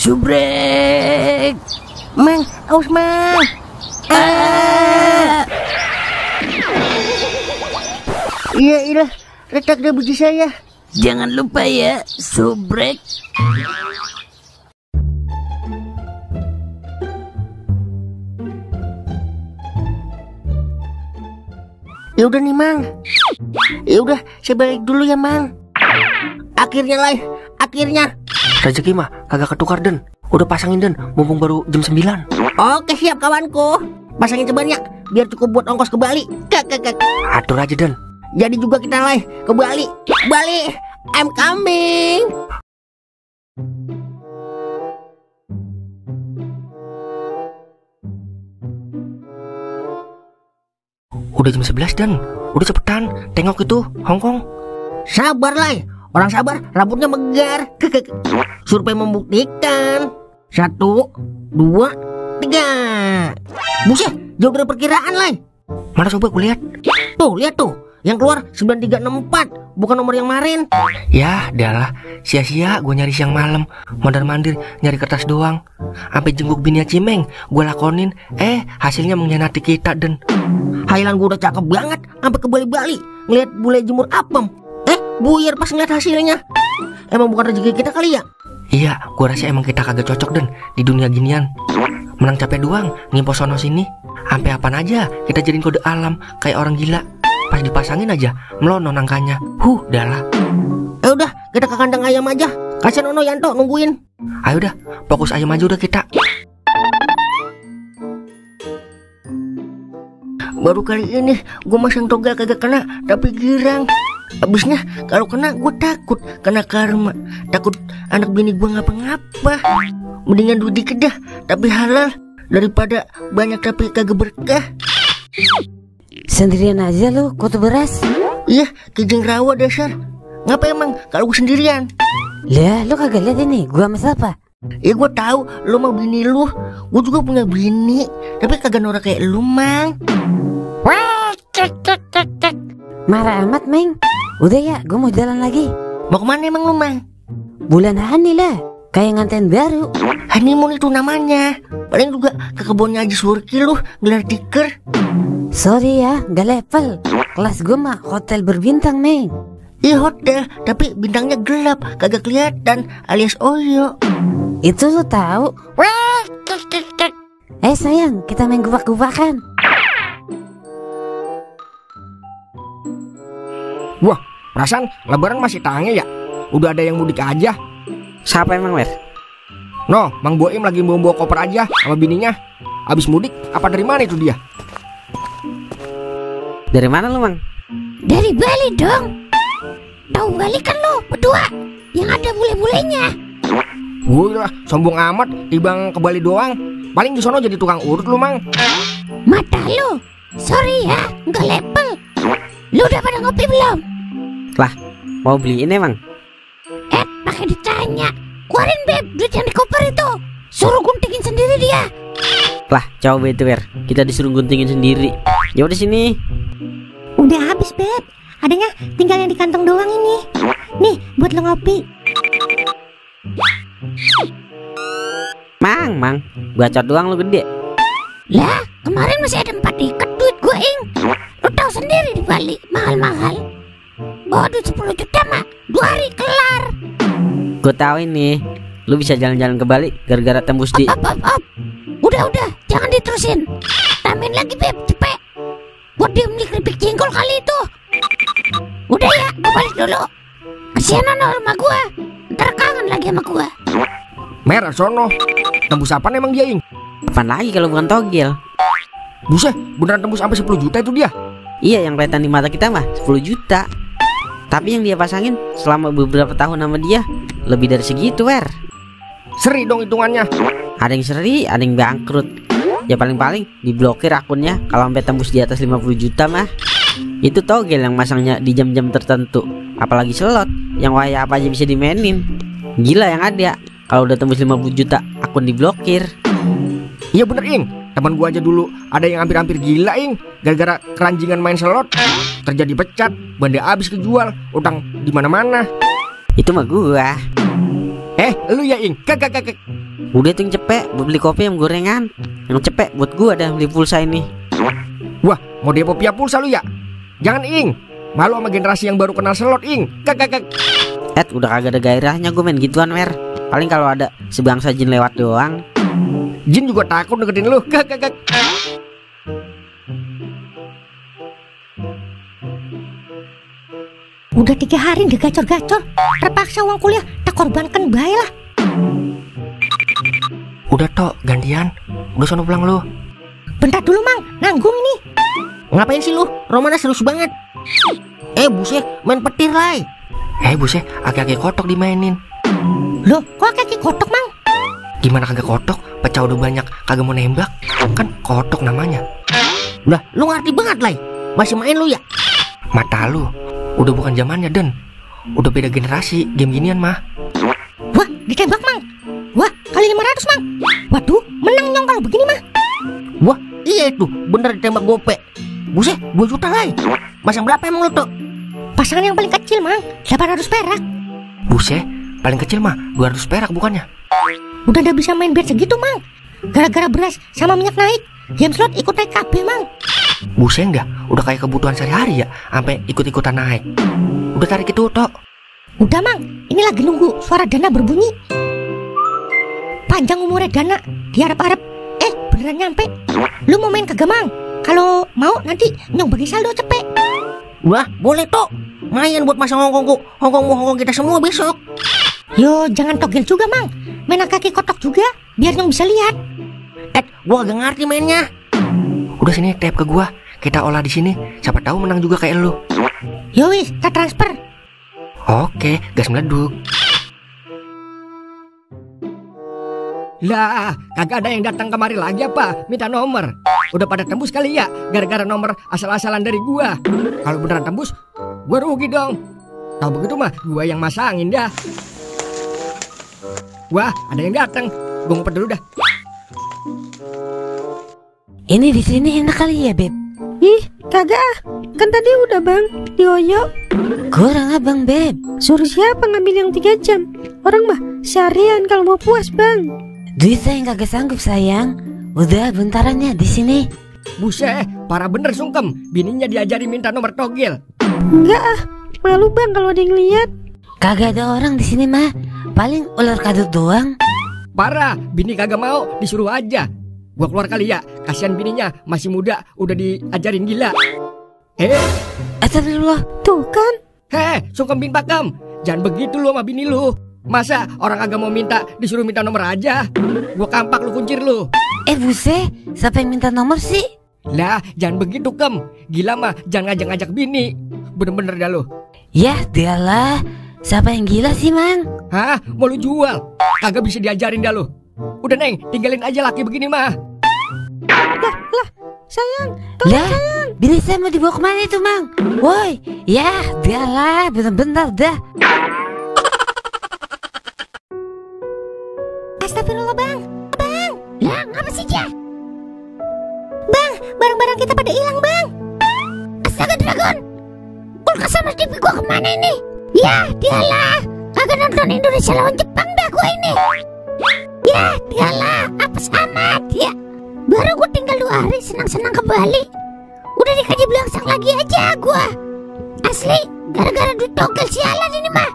Subrek. Mang, awas Mang. Iya, retak deh biji saya. Jangan lupa ya, subrek. Ya udah nih Mang. Ya udah, saya balik dulu ya Mang. Akhirnya lah, akhirnya. Rezeki mah kagak ketukar Den. Udah pasangin Den, mumpung baru jam 9. Oke siap kawanku. Pasangin sebanyak biar cukup buat ongkos ke Bali. Atur aja Den. Jadi juga kita lah ke Bali. Bali, I'm coming. Udah jam 11 Dan. Udah cepetan, tengok itu Hongkong. Sabar lah, orang sabar rambutnya megar. Survei membuktikan 1, 2, 3. Buset, jauh dari perkiraan lah. Mana coba gue lihat. Tuh, lihat tuh. Yang keluar 9364, bukan nomor yang kemarin. Ya, dalah, sia-sia gue nyari siang malam, mondar-mandir nyari kertas doang. Sampai jenguk bini Cimeng gue lakonin, hasilnya mengkhianati kita Den. Hailan gue udah cakep banget, sampai ke Bali-Bali ngeliat bule jemur apem. Buyar pas ngeliat hasilnya. Emang bukan rezeki kita kali ya? Iya, gue rasa emang kita kagak cocok Den di dunia ginian. Menang capek doang, ngimpo sono sini. Sampai apaan aja kita jadiin kode alam kayak orang gila. Pas dipasangin aja melonon angkanya. Dalah. Udah, kita ke kandang ayam aja. Kasih Nono Yanto nungguin. Ayo dah, fokus ayam aja udah kita. Baru kali ini gue masang togel kagak kena, tapi girang. Abisnya kalau kena gue takut kena karma. Takut anak bini gue ngapa-ngapa. Mendingan duit dikit dah, tapi halal, daripada banyak tapi kagak berkah. Sendirian aja lu, kutu beras. Iya, kijing rawa dasar. Ngapa emang kalau gue sendirian? Lah, lu kagak lihat ini, gua sama siapa? Ya gue tahu lu mau bini lu. Gue juga punya bini, tapi kagak norak kayak lu Mang. Marah amat Meng. Udah ya, gue mau jalan lagi. Mau kemana emang lu Mang? Bulan Hani lah, kayak nganten baru. Honeymoon itu namanya. Paling juga ke kebunnya Haji Surki lu gelar tiker. Sorry ya, gak level. Kelas gue mah hotel berbintang Meng. Iya hotel, tapi bintangnya gelap, kagak kelihatan, alias Oyo. Itu lu tahu? Sayang, kita main gubak-gubakan. Wah, perasaan lebaran masih tange ya? Udah ada yang mudik aja. Siapa emang Wer? No, Mang Boim lagi bawa koper aja sama bininya. Abis mudik, apa dari mana itu dia? Dari mana lu Mang? Dari Bali dong. Tahu Bali kan lo berdua yang ada bule-bulenya. Wih lah, sombong amat. Ibang ke Bali doang. Paling di sono jadi tukang urut lu Mang. Mata lu. Sorry ya, nggak level. Lu udah pada ngopi belum? Lah, mau beliin emang? Pakai ditanya. Keluarin Beb, duit yang di koper itu. Suruh guntingin sendiri dia. Lah, coba itu Wer. Kita disuruh guntingin sendiri. Ya udah sini. Udah habis Beb. Adanya tinggal yang di kantong doang ini. Nih, buat lo ngopi. Mang, bacot doang lu gede. Lah, kemarin masih ada 4 ikat duit gue ing. Lo tahu sendiri di Bali mahal-mahal. Bawa duit 10 juta mah 2 hari kelar. Gue tahu ini. Lu bisa jalan-jalan ke Bali gara-gara tembus di. Udah, jangan diterusin. Tambahin lagi Beb, cepet. Buat dia beli keripik jengkol kali itu. Udah ya, gue balik dulu. Kasihan Nono sama gue. Ntar kangen lagi sama gue. Merah sono. Tembus apaan emang dia ing? Apaan lagi kalau bukan togel? Buset, beneran tembus sampai 10 juta itu dia? Iya, yang kelihatan di mata kita mah 10 juta. Tapi yang dia pasangin selama beberapa tahun sama dia lebih dari segitu Wer. Seri dong hitungannya. Ada yang seri, ada yang bangkrut. Ya paling-paling diblokir akunnya kalau sampai tembus di atas 50 juta mah. Itu togel yang masangnya di jam-jam tertentu. Apalagi slot yang waya apa aja bisa dimainin. Gila yang ada. Kalau udah tembus 50 juta akun diblokir. Iya bener ing. Teman gua aja dulu ada yang hampir-hampir gila ing. Gara-gara keranjingan main slot terjadi pecat, banda habis kejual, utang di mana-mana. Itu mah gua. Lu ya ing. Kek. Udah tuh yang cepet buat beli kopi yang gorengan. Yang cepet buat gua dah beli pulsa ini. Wah, mau depo via pulsa lu ya? Jangan Ing, malu sama generasi yang baru kenal slot Ing. Kak. Udah kagak ada gairahnya gue main gituan Mer. Paling kalau ada sebangsa jin lewat doang. Jin juga takut deketin lu. Kak. Udah 3 hari digacor-gacor, terpaksa uang kuliah tak korbankan bae lah. Udah tok, gantian. Udah sono pulang lu. Bentar dulu Mang, nanggung ini. Ngapain sih lu? Romana serius banget. Buset, main petir lah. Buset, aki-aki kotok dimainin. Loh, kok kaki kotok Mang? Gimana kagak kotok? Pecah udah banyak, kagak mau nembak. Kan kotok namanya. Lah, lu ngerti banget lah. Masih main lu ya? Mata lu, udah bukan zamannya Den. Udah beda generasi, game ginian mah. Wah, ditembak Mang. Wah, kali 500 Mang. Waduh, menang nyong kalau begini mah. Wah, iya itu, bener ditembak gope. Buset, 2 juta lah. Masang berapa emang lu tuh? Pasangan yang paling kecil Mang, 800 perak. Buset, paling kecil mah 200 perak bukannya. Udah nggak bisa main bet segitu Mang. Gara-gara beras sama minyak naik, game slot ikut naik KB Mang. Buset dah, udah kayak kebutuhan sehari-hari ya, sampai ikut-ikutan naik. Udah tarik itu tok. Udah Mang, ini lagi nunggu suara dana berbunyi. Panjang umurnya dana, diharap-harap beneran nyampe. Lu mau main kagak Mang? Kalau mau nanti nyong bagi saldo cepet. Wah, boleh tok. Main buat masang hongkong kita semua besok. Yo, jangan togel juga Mang. Main kaki kotok juga, biar nyong bisa lihat. Gua agak ngerti mainnya. Udah sini tap ke gua, kita olah di sini. Siapa tahu menang juga kayak lu. Yo wis, tak transfer. Oke, gas meleduk. Lah, kagak ada yang datang kemari lagi apa? Minta nomor. Udah pada tembus kali ya, gara-gara nomor asal-asalan dari gua. Kalau beneran tembus, gua rugi dong. Tahu begitu mah, gua yang masangin dah. Wah, ada yang datang. Gua ngumpet dulu dah. Ini di sini enak kali ya, Beb? Ih, kagak ah. Kan tadi udah Bang, dioyo. Kurang abang, Beb. Suruh siapa ngambil yang 3 jam? Orang mah seharian kalau mau puas Bang. Duit saya kagak sanggup sayang. Udah bentarannya di sini. Buset, parah bener sungkem. Bininya diajari minta nomor togel. Enggak ah, malu Bang kalau ada yang lihat. Kagak ada orang di sini mah. Paling ular kadut doang. Parah, bini kagak mau, disuruh aja. Gua keluar kali ya, kasihan bininya masih muda, udah diajarin gila. Astagfirullah. Tuh kan. Sungkem bin pakam. Jangan begitu lu sama bini lu. Masa orang agak mau minta disuruh minta nomor aja? Gua kampak lu kuncir lu. Buset, siapa yang minta nomor sih? Lah, jangan begitu Kem. Gila mah jangan ngajak-ngajak bini. Bener-bener dah lu. Yah, dialah. Siapa yang gila sih, Mang? Hah? Mau lu jual? Kagak bisa diajarin dah lu. Udah Neng, tinggalin aja laki begini mah. Lah, sayang. Lah, bini saya mau dibawa kemana itu, Mang? Woi, yah, dialah. Bener-bener dah. Astagfirullah Bang. Bang, lah ngapa sih Jah? Bang, barang-barang kita pada hilang Bang. Astaga Dragon, kulkas sama TV gua kemana ini? Ya, dialah. Kagak nonton Indonesia lawan Jepang dah gua ini. Ya, dialah. Apes amat ya. Baru gua tinggal 2 hari senang-senang kembali. Udah dikaji belangsang lagi aja gua. Asli, gara-gara duit togel sialan ini mah.